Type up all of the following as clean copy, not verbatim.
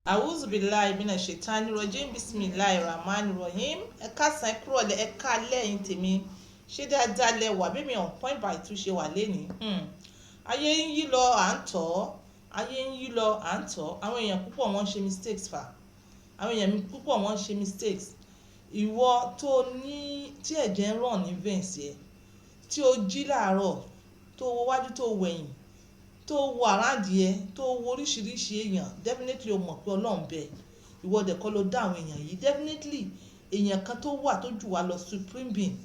Auzubillahi minash shaitani rajim. Bismillahir rahmanir rahim. Ẹ káàsán, ẹ kúrọ̀lẹ́, ẹ káalẹ́, ẹ̀yin tèmi. Ṣé dáadáa lẹ wà? Bí mi on point by two ṣe wà lénìí. Ayé ń yí lọ, à ń tọ́. Ayé ń yí lọ, à ń tọ́. Àwọn èèyàn púpọ̀ wọ́n ń ṣe mistakes fà. Àwọn èèyàn púpọ̀ wọ́n ń ṣe mistakes. Ìwọ tó ní tí ẹ̀jẹ̀ ń ràn ní veins ẹ, tí o jí láàárọ̀, tó wo wájú, tó wẹ̀yìn, tó wo around ẹ, tó wo oríṣiríṣi èèyàn, definitely o mọ̀ pé Ọlọ́run bẹ. Ìwọ dẹ̀ kọ́ ló dá àwọn èèyàn yìí. Definitely èèyàn kan tó wà tó jù wá lọ, supreme being,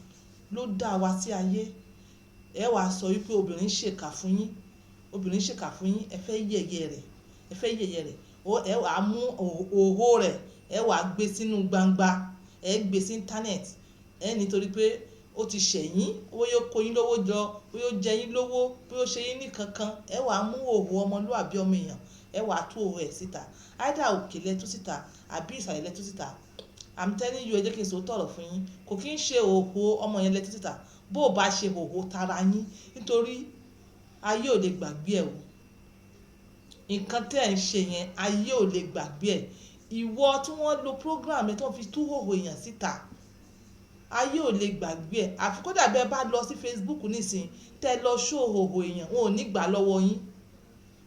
ló dá wa sí ayé. Ẹ wàá sọ wípé obìnrin ṣèkà fún yín, obìnrin ṣèkà fún yín, ẹ fẹ́ yẹ̀yẹ́ rẹ̀, ẹ fẹ́ yẹ̀yẹ́ rẹ̀. Ẹ wàá mú òhó rẹ̀, ẹ wàá gbé sínú gbangba, ẹ gbé sí internet ẹ, nítorí pé ó ti ṣẹ̀yìn, bóyá ó kó yín lówó jọ, bóyá ó jẹ yín lówó, bóyá ó ṣe yín ní kankan. Ẹ wàá mú òhó ọmọlúàbí ọmọ èèyàn, ẹ wàá tú òhó ẹ̀ síta. Either òkè lẹ tú síta àbí ìsàlẹ̀ lẹ tú síta. I'm telling you, ẹ jẹ́ kí n sọ tọ̀rọ̀ fún yín, kò kí ń ṣe òhó ọmọ yẹn lẹ tú síta. Bó o bá ṣe òhó tara yín, nítorí ayé ò lè gbàgbé ẹ o. Nǹkan tẹ́ ẹ̀ ń ṣe yẹn, ayé ò lè gbàgbé ẹ. Ìwọ tí wọ́n lo program ẹ tó fi tú òhó èèyàn síta, ayé ò lè gbàgbé ẹ. Àfi kódà bẹ́ẹ̀ bá lọ sí Facebook nísìnyí, tẹ́ lọ show òhò èèyàn, wọn ò ní gbà lọ́wọ́ yín,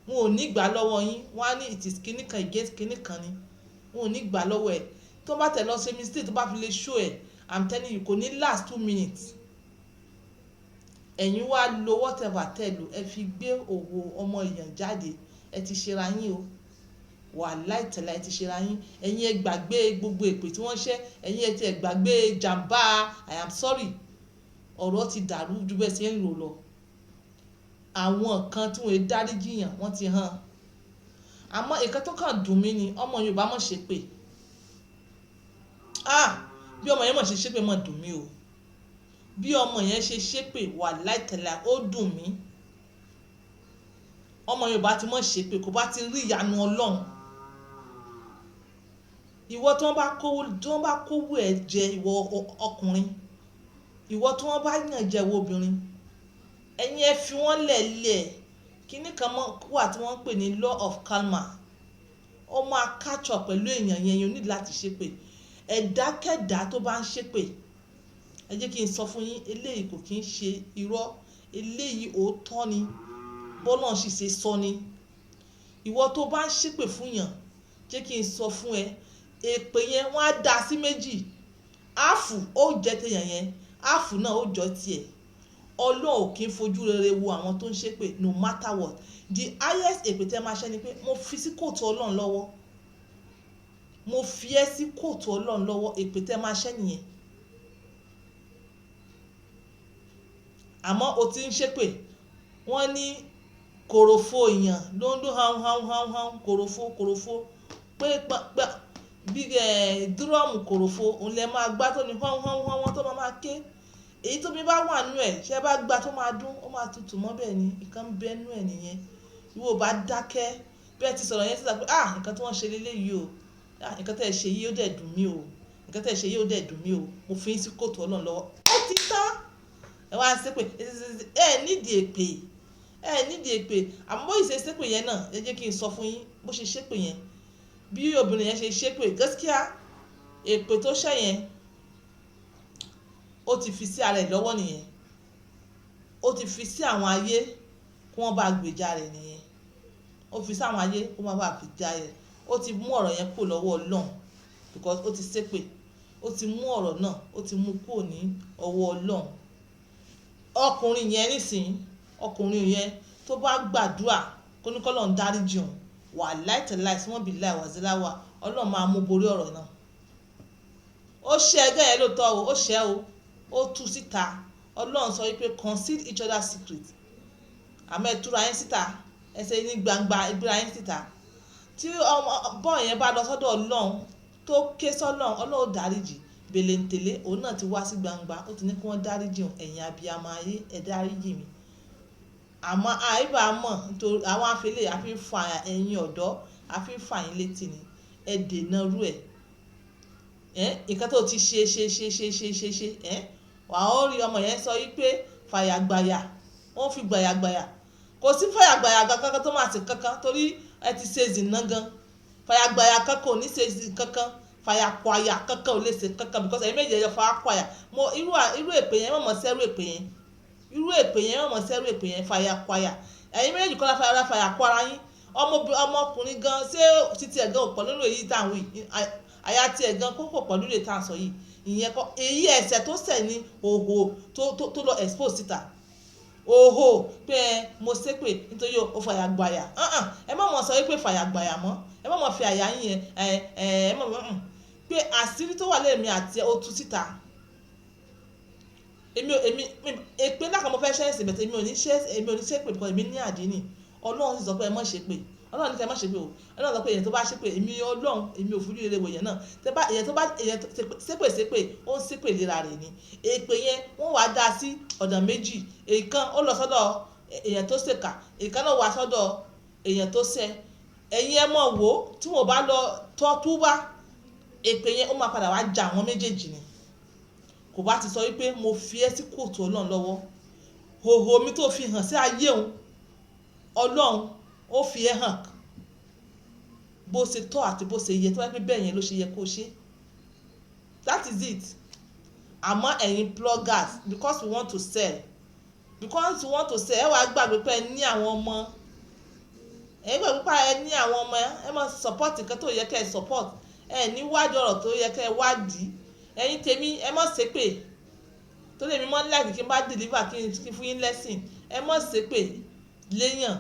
wọn ò ní gbà lọ́wọ́ yín. Wọ́n á ní it is kinní kan against kinní kan ni. Wọn ò ní gbà lọ́wọ́ ẹ̀. Tó bá tẹ̀ lọ ṣe mistake, tó bá fi lè show ẹ̀, I'm telling you, kò ní last 2 minutes. Ẹ̀yin wá lo whatever tẹ́ lò, ẹ fi gbé òhò ọmọ èèyàn jáde. Ẹ ti ṣera yín o. Wàláì tàláì, ẹ ti ṣera yín. Ẹ̀yin ẹ gbàgbé gbogbo èpè tí wọ́n ṣẹ́. Ẹ̀yin ẹ ti ẹ gbàgbé jàmbá. I am sorry, ọ̀rọ̀ ti dàrú ju bẹ́ẹ̀ ṣe ń rò lọ. Àwọn kan tí wọ́n dáríjì yàn, wọ́n ti hàn. Àmọ́ nǹkan tó kàn dùn mí ni ọmọ Yorùbá mọ̀ ṣe pé, ah, bí ọmọ yẹn mọ̀ ṣe ṣépè mọ̀ dùn mí o. Bí ọmọ yẹn ṣe ṣépè, wàláì tàláì, ó dùn mí. Ọmọ Yorùbá ti mọ̀ ṣépè, kò bá ti rí ìyanu Ọlọ́run. Ìwọ tí wọ́n bá kówó, tí wọ́n bá kówó ẹ jẹ, ìwọ ọkùnrin, ìwọ tí wọ́n bá yàn jẹ, ìwọ obìnrin, ẹ̀yin ẹ fi wọ́n lẹ̀ lẹ̀. Kíní kan mọ́ wà tí wọ́n ń pè ní law of karma. Ó máa catch up pẹ̀lú èèyàn yẹn. Yẹn ò ní láti ṣépè. Ẹ̀dákẹ́dá tó bá ń ṣépè, ẹ jẹ́ kí n sọ fún yín, eléyìí kò kí ń ṣe irọ́, eléyìí òótọ́ ni, bọ́lá sì ṣe sọ ni. Ìwọ tó bá ń ṣépè fún yàn, jẹ́ kí n sọ fún ẹ, èpè yẹn wọ́n á dá sí méjì. Half ó jẹ́ tèèyàn yẹn, half náà ó jọ tiẹ̀. Ọlọ́run ò kí ń fojú rere wo àwọn tó ń ṣépè, no matter what. The highest èpè tẹ́ máa ṣẹ́ ni pé mo fi sí kóòtù Ọlọ́run lọ́wọ́, mo fi ẹ́ sí kóòtù Ọlọ́run lọ́wọ́. Èpè tẹ́ máa ṣẹ́ nìyẹn. Àmọ́ o ti ń ṣépè, wọ́n ní kòròfo èèyàn ló ń dún hán hán hán hán, kòròfo kòròfo pé pé bí ẹ drum kòròfo òun lẹ máa gbá tó ní hán hán hán hán tó máa máa ké. Èyí tó mi bá wà nú ẹ̀, ṣé bá gbá tó máa dún, ó máa tutù mọ́. Bẹ́ẹ̀ ni nǹkan ń bẹ nú ẹ̀ nìyẹn. Ìwọ ò bá dákẹ́ bí ẹ ti sọ̀rọ̀ yẹn síta pé, ah, nǹkan tí wọ́n ṣe léléyìí o, ah, nǹkan tẹ́ ẹ ṣe yìí ó dẹ̀ dùn mí o, nǹkan tẹ́ ẹ ṣe yìí ó dẹ̀ dùn mí o, mo fi yín sí kóòtù Ọlọ́run lọ́wọ́. Ó ti tán. Ẹ wá ń ṣépè, ẹ nídìí èpè, ẹ nídìí èpè. Àmọ́ bó ṣe ṣépè yẹn náà, ẹ jẹ́ kí n sọ fún yín, bó ṣe ṣépè yẹn, bí obìnrin yẹn ṣe ṣépè, gaskiya, èpè tó ṣẹ́ yẹn, ó ti fi sí ara ẹ̀ lọ́wọ́ nìyẹn. Ó ti fi sí àwọn ayé kí wọ́n bá gbèjà rẹ̀ nìyẹn. Ó fi sí àwọn ayé kó má bàa fi já ẹ. Ó ti mú ọ̀rọ̀ yẹn kúrò lọ́wọ́ Ọlọ́run because ó ti ṣépè. Ó ti mú ọ̀rọ̀ náà, ó ti mú kúrò ní ọwọ́ Ọlọ́run. Ọkùnrin yẹn nísìnyí, ọkùnrin yẹn tó bá gbàdúrà kó ní k'Ọlọ́run dáríjì òun, wàláì tàláì, wọ́n bí láì wàzíláwà, Ọlọ́run máa mú borí ọ̀rọ̀ náà. Ó ṣe ẹgẹ́ yẹn lóòótọ́ o, ó ṣẹ́ o, ó tú síta. Ọlọ́run sọ wípé conceal each other's secret. Àmọ́ ẹ túra yín síta, ẹ ṣe ní gbangba ìgbéra yín síta. Tí ọmọ bọ́ọ̀ yẹn bá lọ sọ́dọ̀ Ọlọ́run, tó ké sọ́lọ́run, Ọlọ́run ó dáríjì. Bèlèǹtèlé òun náà ti wá sí gbangba, ó ti ní kí wọ́n dáríjì òun. Ẹ̀yin abiyamọ ayé, ẹ dáríjì mi. Àmọ́ àìbá mọ̀, nítorí àwọn afẹ́lẹ́ àfi ń fa ẹ̀yin ọ̀dọ́, àfi ń fa yín létí ni. Ẹ dènà rú ẹ̀. Ẹ́ nǹkan tó ti ṣe ṣe ṣe ṣe ṣe ṣe ṣe ẹ́, wà ó rí ọmọ yẹn sọ wípé fàyàgbàyà, ó fi gbàyàgbàyà. Kò sí fàyàgbàyà kankan tó máa ṣe kankan torí ẹ ti ṣe zìnà gan. Fàyàgbàyà kankan ò ní ṣe kankan, fàyàkwàyà kankan ò lè ṣe kankan, because ẹ̀yin méjì ẹ̀yọ fàyàkwàyà. Mo irú èpè yẹn, mọ̀ sẹ́rù èpè yẹn, irú èpè yẹn, mọ̀ sẹ́rù èpè yẹn. Fàyàkwàyà, ẹ̀yin méjì kọ́ la fàyà fàyàkwàrà yín. Ọmọkùnrin gan, ṣé títí ẹ̀ gan ò pọ̀ nínú èyí tá à ń wí? Àyà tí ẹ̀ gan kókò pọ̀ nínú èyí tá à ń sọ yìí. Ìyẹn kọ́ èyí. Ẹ̀ṣẹ̀ tó ṣẹ̀ ní òhò tó lọ expose síta, òhò pé ẹ mo ṣépè nítorí ó fàyà gbàyà. Ẹ má mọ̀ sọ wípé fàyà gbàyà mọ́. Ẹ má mọ̀ fi àyà yín yẹn. Ẹ má mọ̀ pé àṣírí tó wà lẹ́ẹ̀mí àti ẹ ó tú síta. Èmi ò èmi èpè ńlá kan mo fẹ́ ṣe ẹ̀sìn bẹ̀tẹ̀. Èmi ò ní ṣépè because èmi ní àdínì. Ọlọ́run sì sọ pé ẹ má ṣépè. Ọlọ́run ní kẹ́ ẹ má ṣépè o. Ọlọ́run sọ pé èèyàn tó bá ṣépè, èmi Ọlọ́run, èmi ò fojú rere wò èèyàn náà. Tẹ́ bá èèyàn tó bá èèyàn ṣépè ṣépè, ó ń ṣépè léra rẹ̀ ni. Èpè yẹn, wọ́n wá dá sí ọ̀nà méjì. Èèkan ó lọ sọ́dọ̀ èèyàn tó ṣèkà, èèkan náà wá sọ́dọ̀ èèyàn tó ṣẹ̀. Ẹ̀yin ẹ mọ̀ wò, tí wọ́n bá lọ tọ́ túbá, èpè yẹn ó máa padà wá ja àwọn méjèèjì ni. Kò bá ti sọ wípé mo fi ẹ́ sí kòtò Ọlọ́run lọ́wọ́, hòhò mi tó fi hàn sí ayé òun, Ọlọ́run ó fi ẹ́ hàn bó ṣe tọ́ àti bó ṣe yẹ. Tó bá pẹ́ bẹ́ẹ̀ yẹn ló ṣe yẹ kó ṣe. That is it. Àmọ́ ẹ̀yin bloggers, because we want to sell, because we want to sell, ẹ wàá gbàgbé pé ẹ ní àwọn ọmọ. Ẹ gbàgbé pé ẹ ní àwọn ọmọ. Ẹ máa support nǹkan tó yẹ kẹ́ ẹ support. Ẹ ní wádìí ọ̀rọ̀ tó yẹ kẹ́ ẹ wádìí. Ẹ̀yin tèmi, ẹ má ṣépè tó lè mi mọ́ láìpẹ́ kí n bá deliver, kí n fún yín lẹ́sìn. Ẹ má ṣépè léyàn.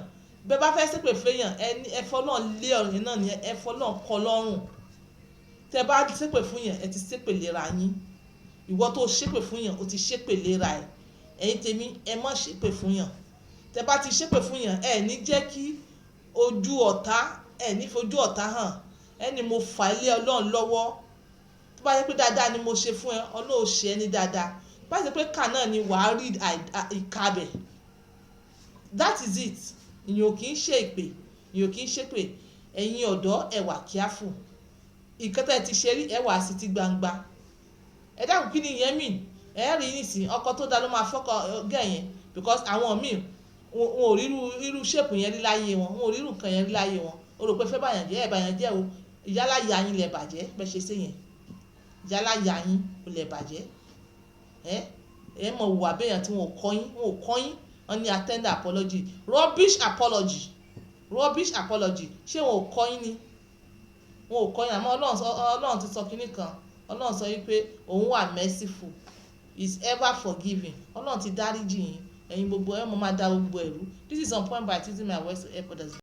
Bẹ́ẹ̀ bá fẹ́ ṣépè fẹ́yàn, ẹ fọlọ́n lé ọ̀rẹ́ náà ni, ẹ fọlọ́n kọ lọ́rùn. Tẹ bá ṣépè fún yàn, ẹ ti ṣépè léra yín. Ìwọ tó ṣépè fún yàn, o ti ṣépè léra ẹ. Ẹ̀yin tèmi, ẹ má ṣépè fún yàn. Tẹ bá ti ṣépè fún yàn, ẹ ní jẹ́ kí ojú ọ̀tá, ẹ ní fojú ọ̀tá hàn. Ẹ ní mo fà ilé Ọlọ́run lọ́wọ́. Tó bá yẹ pé dáadáa ni mo ṣe fún ẹ, Ọlọ́run ò ṣe ẹ ní dáadáa. Tó bá yẹ pé kà náà ni, wàá rí ìka bẹ̀. That is it. Ìyẹn ò kì í ṣe ìpè, ìyẹn ò kì í ṣépè. Ẹ̀yin ọ̀dọ́, ẹ wà careful. Ìkan tẹ́ ẹ ti ṣe rí, ẹ wà sí ti gbangba. Ẹ dákun, kí ni ìyẹn mean? Ẹ rí nísìn, ọkọ tó dáa ló máa fọ́kọ gẹ̀ yẹn, because àwọn míì, wọn ò rí irú shape yẹn rí láyé wọn, wọn ò rí irú nǹkan yẹn rí láyé wọn. O rò pé fẹ́ bàyàn jẹ́, ẹ̀ bàyàn jẹ́ o. Ìyálà ya yín lẹ̀ bàjẹ́ bẹ́ẹ̀ ṣe ṣe yẹn. Ìyálà ya yín ò lẹ̀ bàjẹ́. Ẹ mọ̀ wùwà bẹ́yàn tí wọn ò kọ́ yín, wọn ò kọ́ yín. Wọ́n ní a tender apology, rubbish apology, rubbish apology. Ṣé wọn ò kọ́ yín ni? Wọn ò kọ́ yín. Àmọ́ Ọlọ́run ti sọ kinní kan. Ọlọ́run sọ wípé òun wà merciful, is ever forgiving. Ọlọ́run ti dáríjì yín. Ẹ̀yin gbogbo ẹ̀, mo máa dá gbogbo ẹ̀rú. This is On Point by Titi, my voice to help others.